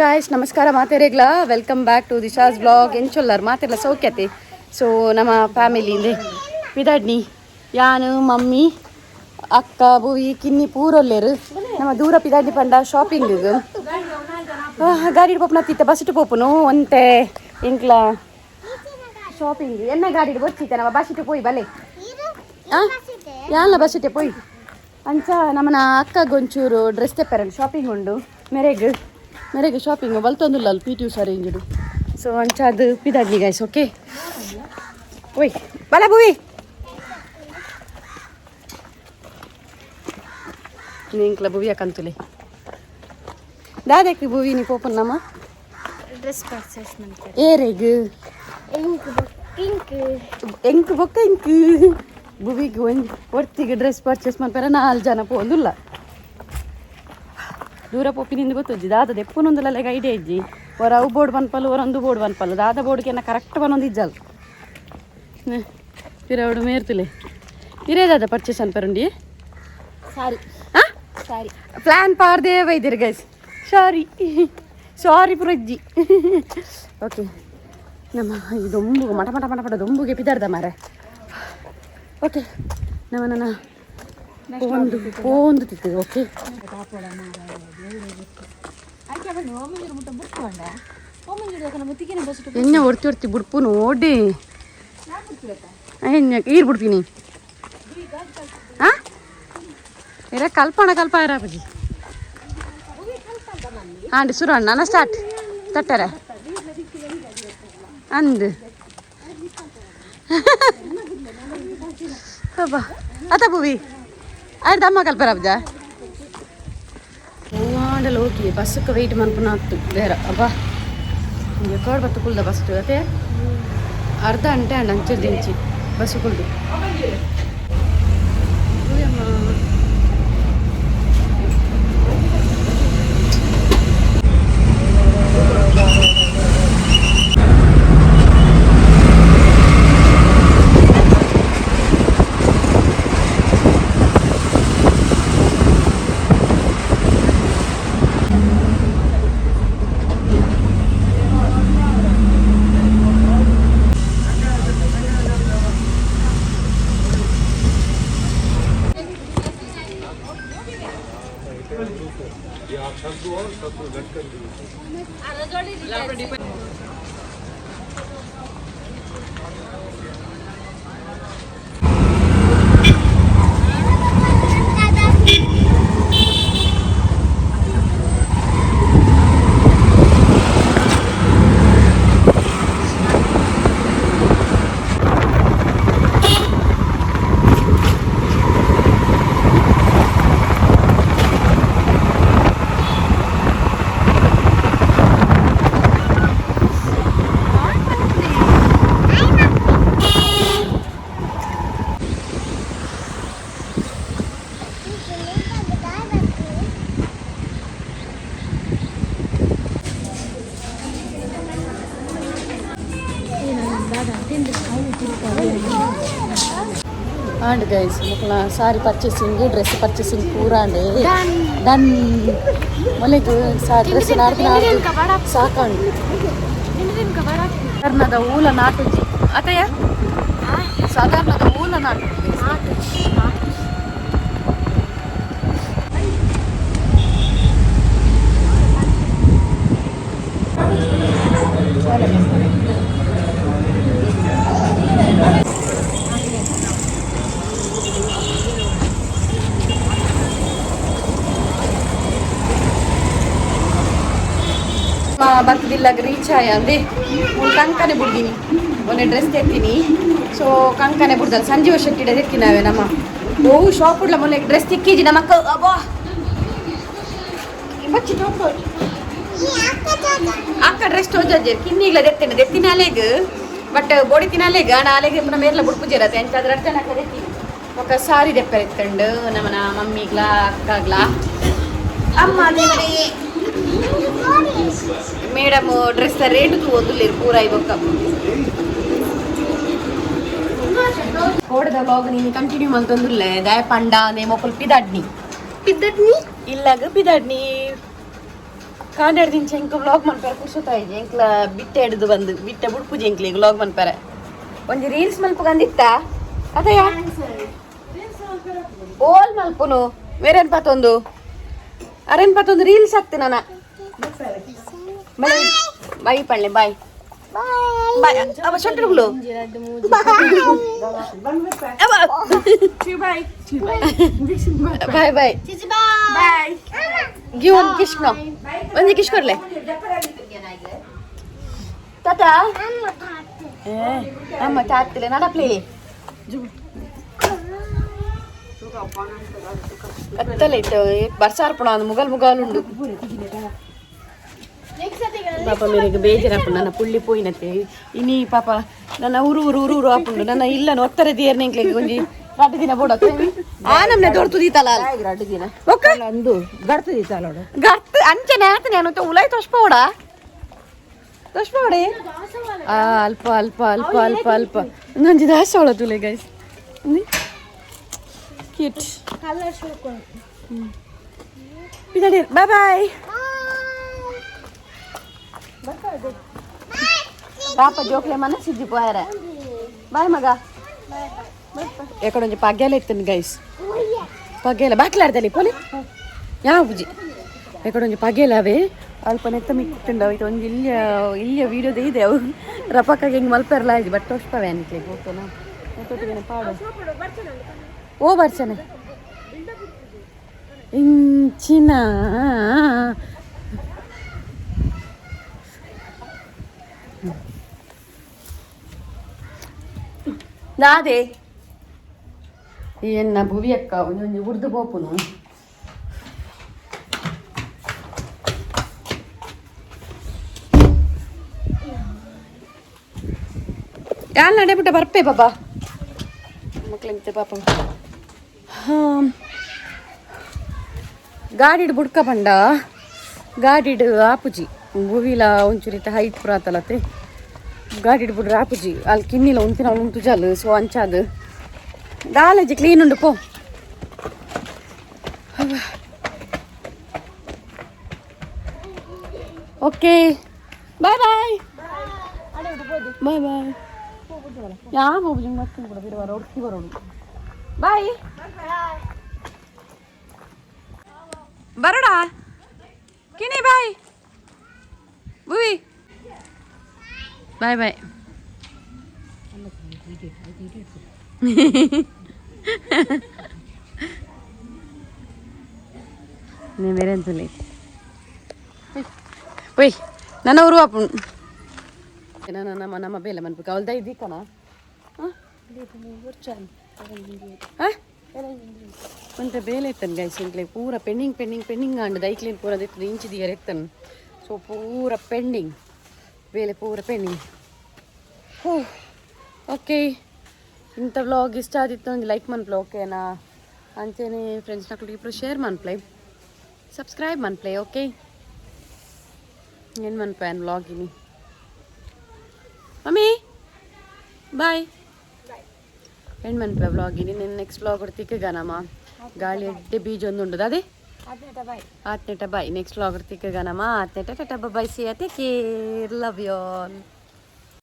Guys, ನಮಸ್ಕಾರ ಮಾತೆರೆಗ್ಲ. Welcome back to Disha's vlog. ಎಂಚೊಲ್ಲರ್ ಮಾತೆರ್ಲ ಸೌಖ್ಯತೆ? ಸೊ ನಮ್ಮ ಫ್ಯಾಮಿಲಿ ಇಂದೆ ಪಿದಾಡ್ನಿ. ಯಾನು, ಮಮ್ಮಿ, ಅಕ್ಕ, ಬುವಿ, ಕಿನ್ನಿ ಪೂರೊಲ್ಲೇರು. ನಮ್ಮ ದೂರ ಪಿದಾಡ್ನಿ ಪಂಡ ಶಾಪಿಂಗ್. ಗಾಡಿ ಪೋಪುನ ತಿತ್ತ ಬಸ್ಟು ಪೋಪುನು ಒಂತೆ. ಎಂಕ್ಲ ಶಾಪಿಂಗ್ ಎನ್ನ ಗಾಡಿ ಬೊಚ್ಚಿತ್ತೆ, ನಮ್ಮ ಬಸ್ಸಿಟ್ಟು ಪೋಯಿ ಬಲೆ. ಯಾನ್ಲ ಬಸ್ಸಿಟ್ಟೆ ಪೋಯಿ. ಅಂಚ ನಮ್ಮನ ಅಕ್ಕ ಗೊಂಚೂರು ಡ್ರೆಸ್ ತೆಪ್ಪೆರನ್ ಶಾಪಿಂಗ್ ಉಂಡು. ಮೆರೆಗ್ ಮೆರೆಗ್ ಶಾಪಿಂಗ್ ಬಲ್ತೊಂದುಲ್ಲ ಪಿ ಟಿ ಉಷಾ ರೇಂಜುಡು. ಸೊ ಅಂಚ ಅದು ಪಿದಾಡ್ನಿ ಗೈಸ್. ಓಕೆ, ಓಯ್ ಬಲ ಬುವಿ. ನಿಂಕ್ಲ ಬುವಿಯ ಕಂತುಲೆ ದಾದಕ್ಕೆ ಬುವಿ ನೀ ಪೋಪುನ್ನಮ್ಮ? ಡ್ರೆಸ್ ಪರ್ಚೇಸ್ ಮಾಡ್ತಾರೆ. ಏರೆಗ್? ಇಂಕ್ ಪಿಂಕ್. ಎಂಕ್ ಬೊಕ್ಕ ಇಂಕ್ ಬುವಿಗ್ ಒಂಜಿ ಒರ್ತಿಗೆ ಡ್ರೆಸ್ ಪರ್ಚೇಸ್ ಮಲ್ಪೆರ ನಾಲ್ ಜನ ಪೋಂದುಲ್ಲ. ದೂರ ಪೋಪಿನಿಂದ ಗೊತ್ತುಜ್ಜಿ ದಾದ ದೆಪ್ಪುನೊಂದುಲ್ಲ. ಐಡಿಯಾ ಇಜ್ಜಿ. ಒರ ಅವು ಬೋರ್ಡ್ ಪನ್ಪಲ್, ಒರ ಒಂದು ಬೋರ್ಡ್ ಪನ್ಪಲ್. ದಾದ ಬೋರ್ಡ್ಗೆ ಕರೆಕ್ಟ್ ಬನ್ನೊಂದು ಇಜ್ಜಲ್. ಪಿರವಡು ಮೇರ್ತುಲೆ ಇರೇ ದಾದ ಪರ್ಚೇಸ್ ಅನ್ಪರುಂಡಿ? ಸಾರಿ. ಹಾಂ. ಸಾರಿ. ಪ್ಲಾನ್ ಪಾರ್ದೇ ಬೈದಿರ್ ಗೈಸ್. ಸಾರಿ ಸಾರಿ ಪುರಜ್ಜಿ. ಓಕೆ, ನಮ್ಮ ಈ ದೊಂಬುಗೆ ಮಟ ಮಟ ಮಟ ಮಟ ದೊಂಬುಗೆ ಪಿದಾರ್ದ ಮಾರೆ. ಓಕೆ, ನಮ್ಮ ನನ್ನ ಒಂದು ಒಂದು ತಿತ್ತು. ಓಕೆ. ಎಣ್ಣೆ ಒರ್ತಿ ಒರ್ತಿ ಬುಡ್ಪು ನೋಡಿ. ಎಣ್ಣೆ ಈರ್ ಬಿಡ್ತೀನಿ. ಹಾಂ, ಇರ ಕಲ್ಪಣ ಕಲ್ಪ ಇರಪಜಿ. ಆಂಡ್ ಸುರು ಅಣ್ಣ ಸ್ಟಾರ್ಟ್ ತಟ್ಟರೆ ಅಂದ್ ಅಬ್ಬಾ ಅತ ಬುವಿ ಆಯ್ತು ಅಮ್ಮ ಕಲ್ಪರ ಅಬ್ಜ ಹೂವಾಂಡಲ. ಓಕೆ, ಬಸ್ಸಕ್ಕೆ ವೆಯ್ಟ್ ಮನ್ಪುನ ಆತು ಬೇರೆ. ಅಬ್ಬಾ, ಎಕ್ಕಡ್ ಬತ್ತು ಕುಲ್ದ ಬಸ್ ಅದೇ ಅರ್ಧ ಅಂಟೆ ಅಂಡ್ ಅಂಚೆ ದಿಂಚಿ ಬಸ್ಸು ಕುಲ್ದು. ಅಮ್ಮ. And guys, ಮೊಕಲ sorry purchasing, dress purchasing ಪೂರ ಅಂಡ್ ಡನ್. ಮೊಲೆಗ್ ಸಾ ಡ್ರೆಸ್ ನಾಡ್ದು ನಾಡ್ದು ಸಾಕಂಡು. ಸಾಧಾರಣದ ಊಲ ನಾಟುಜಿ ಅತಯ್ಯ, ಸಾಧಾರಣದ ಊಲ ನಾಟುಜಿ. ಬರ್ತದಿಲ್ಲಾಗ ರೀಚ್ ಆಯ ಅಂದೆ. ಒಂದು ಕಂಕನೆ ಬಿಡ್ದೀನಿ, ಒಂದೇ ಡ್ರೆಸ್ ತೆತ್ತೀನಿ. ಸೊ ಕಂಕನೆ ಬಿಡ್ದಲ್ಲ, ಸಂಜೀವ ಶೆಟ್ಟಿಡ ತೆತ್ತಿನಾವೆ ನಮ್ಮ. ಓ ಶಾಪ್ ಉಡ್ಲ ಮೊನ್ನೆ ಡ್ರೆಸ್ ತಿಕ್ಕಿಜಿ ನಮ್ಮ ಅಕ್ಕ. ಅಬ್ಬಾ, ಬಚ್ಚಿ ತೋಪು ಅಕ್ಕ ಡ್ರೆಸ್ ತೋಜಜ್ಜೆ. ಕಿನ್ನಿಗ್ಲ ದೆತ್ತೇನೆ ದೆತ್ತಿನ ಅಲೆಗ್, ಬಟ್ ಬೋಡಿ ತಿನ್ನಲೆಗ್ ಅಣ ಅಲೆಗ್ ಪುನ ಮೇರ್ಲ ಬುಡ್ಪುಜೆರತೆ. ಎಂಚಾದ್ರೆ ಅರ್ಜನ ಅಕ್ಕ ದೆತ್ತೀನಿ. ఒక ಸಾರಿ ದೆಪ್ಪರೆ ಎತ್ತಂಡು ನಮ್ಮನ ಮಮ್ಮಿಗ್ಲ ಅಕ್ಕಗ್ಲ. ಅಮ್ಮ ದೇವರೇ, ಮೇಡಮ್ ಡ್ರೆಸ್ ರೇಟ್ ತೂವೊಂದುಲ್ಲೆರ್ ಪೂರ ಬೊಕ್ಕ. ಕೋಡದ ವ್ಲಾಗ್ ನೀನು ಕಂಟಿನ್ಯೂ ಮಲ್ತೊಂದುಲ್ಲೆ. ದಾಯ ಪಂಡ ನೇ ಮೊಕುಲು ಪಿದಾಡ್ನಿ. ಪಿದ್ದಟ್ನಿ. ಇಲ್ಲಾಗ ಪಿದಾಡ್ನಿ. ಕಾಂಡಾಡ್ ದಿಂಚ ಎಂಕ್ ವ್ಲಾಗ್ ಮನ್ಪೆರೆ ಪುರ್ಸೊತ್ತಾಯಿಜಿ. ಎಂಕ್ಲ ಬಿಟ್ಟೆ ಹಿಡಿದು ಬಂದು ಬಿಟ್ಟೆ ಬುಡ್ಪುಜಿ ಎಂಕ್ಲೆ ವ್ಲಾಗ್ ಮನ್ಪೆರೆ. ಒಂಜಿ ರೀಲ್ಸ್ ಮಲ್ಪುಗಂದಿತ್ತ ಅದಯ್ಯ ಓಲ್ ಮಲ್ಪುನು ಬೇರೇನ್ ಪತ್ತೊಂದು ಅರೇನ್ ಪತ್ತೊಂದು ರೀಲ್ಸ್ ಆಗ್ತೆ ನಾನ. ಬಾಯ್ ಬಾಯ್ ಪಳ್ಳೆ ಬಾಯ್ ಬಾಯ್ ಅವ ಸೊಟ್ಟುಗಳು. Bye bye bye. ಗಿವ್ ಒಂದು ಕಿಶ್ನ ಒಂಜಿ ಕಿಶ್ ಕೊಡ್ಲೆ ತಾತ. ಏ ಅಮ್ಮ ತಾತಿಲೆ ನಡಪ್ಲಿ ಕತ್ತಲೆ ಇತ್ತು ಬರ್ಸಾರ್ಪಣ ಒಂದು ಮುಗಲ್ ಮುಗಲ್ ಉಂಡು. ಪಾಪ ಮೇರೆಗೆ ಬೇಜಾರಪ್ಪ ನನ್ನ ಪುಳ್ಳಿ ಪೋಯಿನತ್ತೆ ಇನಿ ಪಾಪ ನನ್ನ ಊರು ಊರು ಊರು ಊರು ಆಪುಂಡು ನನ್ನ ಇಲ್ಲ ಒತ್ತರ ದಿಯರ್ನ ಎಂಕ್ಲೆಗ್ ಒಂಜಿ ರಡ್ಡು ದಿನ ಬೋಡ ಆ ನಮ್ನೆ ದೊಡ್ತು ದೀತಲ ರಡ್ಡು ದಿನ ಒಕ್ಕ ಅಂದು ಗಡ್ತು ದೀತಾಲೋಡು. ಗರ್ತ್ ಅಂಚನೆ ಆತನೆ ಅನು ಉಲಾಯ್ ತೋಷ್ಪೋಡ ತೋಷ್ಪೋಡೆ ಆ ಅಲ್ಪ ಅಲ್ಪ ಅಲ್ಪ ಅಲ್ಪ ಅಲ್ಪ ನಂಜಿ ದಾಸವಾಳ ತುಲೆ ಗೈಸ್ ಕ್ಯೂಟ್. ಕಲರ್ ಶೋಕ್. ಬಾಯ್ ಬಾಯ್ ಪಾಪ ಜೋಕ್ಲೆ ಮನಸ್ಸಿಜ್ಜಿ ಪೋಯರ. ಬಾಯ್ ಮಗ. ಎಕಡೊಂಜಿ ಪಗ್ಗೆಲ ಇತ್ತನು ಗೈಸ್. ಪಗ್ಗೆಲ ಬಾಕ್ಲಾಡ್ದಲ್ಲಿ ಪೋಲಿ ಯಾವ ಬುಜಿ ಎಕಡೊಂಜಿ ಪಗ್ಗೆಲವೇ ಅಲ್ಪ ನೆತ್ತ ಮಿತ್ತುಂಡ ಅವು. ಒಂಜಿ ಇಲ್ಲಿಯ ಇಲ್ಲಿಯ ವೀಡಿಯೋದ ಇದೆ. ಅವು ರಪಕ್ಕಾಗಿ ಹಿಂಗೆ ಮಲ್ಪೆರ್ಲ ಆಯ್ತು ಬಟ್ ತೋಷ್ಪವೆ ಅನ್ಕ್ಲೆ ಓಕೆನಾ? ನೆತ್ತೊಟ್ಟಿಗೆ ಪಾಡು ಓ ಬರ್ಚನೆ ಇಂಚಿನ ದಾದೆ ಎನ್ನ ಭುವಿಯಕ್ಕ ಒಂಜೊಂಜಿ ಉರ್ದು ಪೋಪುನು. ಯಾಲ್ ನಡೆ ಬಿಟ್ಟ ಬರ್ಪೆ ಪಾಪ ಮಕ್ಳಿಂತೆ ಪಾಪ. ಹಾಂ ಗಾಡಿಡ್ ಬುಡ್ಕ ಪಂಡ ಗಾಡಿಡ್ ಆಪುಜಿ. ಭುವಿಲ ಒಂಚೂರಿತ ಹೈಟ್ ಪುರಾತಲತೆ ಗಾಡಿಡ್ ಬುಡ್ರ ಆಪುಜಿ. ಅಲ್ಲಿ ಕಿನ್ನಿಲ ಉಂತಿನ ಉಂತು ಜಲ್ ಸೊ ಅಂಚಾದ್ ದಾಲಜಿ ಕ್ಲೀನ್ ಉಂಡು ಪೋ. Okay bye bye bye bye. ಯಾವ ಹೋಗುದು ಮತ್ತೆ ಕೂಡ ಬಿಡುವ ಹುಡುಕಿ ಬರೋಣ. ಬಾಯ್ ಬರೋಣ Kini. Bye Bhuvi. Bye bye. నేను వేరే పోయి ನನ್ನ ಊರು ಅಪ್ಪು ನಮ್ಮ ನಮ್ಮ ಬೇಲೆ ಮನ್ಪು ಅವಲ್ದ ಇದ್ದೀಕನ. ಒಂತೆ ಬೇಲೆ ಇತ್ತನ್ ಗೈಸ್. ಇಂಕ್ಲೆ ಪೂರ ಪೆಂಡಿಂಗ್ ಪೆಂಡಿಂಗ್ ಪೆಂಡಿಂಗ್ ಆಂಡ್ ದೈಕ್ಲೇನ್ ಪೂರ ದಿತ್ತು ಇಂಚಿ ದಿಯರ್ ಎತ್ತನ್. ಸೊ ಪೂರ ಪೆಂಡಿಂಗ್ ಬೇಲೆ ಪೂರ ಪೆಂಡಿಂಗ್. ಹೋ ಓಕೆ ಇಂಥ ವ್ಲಾಗ್ ಇಷ್ಟ ಆದಿತ್ತು ಒಂದು ಲೈಕ್ ಮನ್ಪ್ಲೆ ಓಕೆನಾ? ಅಂಚೆನೆ ಫ್ರೆಂಡ್ಸ್ ನಕ್ಳು ಇಬ್ಬರು ಶೇರ್ ಮನ್ಪ್ಲೆ ಸಬ್ಸ್ಕ್ರೈಬ್ ಮನ್ಪ್ಲೆ ಓಕೆ. ಏನು ಮನ್ಪ್ಯಾನ್ ವ್ಲಾಗ್ ಇನಿ. Mummy bye. ಏನು ಮನ್ಪೆ ವ್ಲಾಗ್ ಇನಿ. ನಿನ್ನ ನೆಕ್ಸ್ಟ್ ವ್ಲಾಗ್ ತಿಕ್ಕಗನಮ್ಮ. ಗಾಳಿ ಎಡ್ಡೆ ಬೀಜ ಒಂದು ಉಂಡು ಅದೇ. ಆತ್ನೇಟ ಬಾಯ್. ನೆಕ್ಸ್ಟ್ ವ್ಲಾಗ್ ತಿಕ್ಕಗನಮ್ಮ. ಆತ್ನೇಟ tata bye see take care love you all.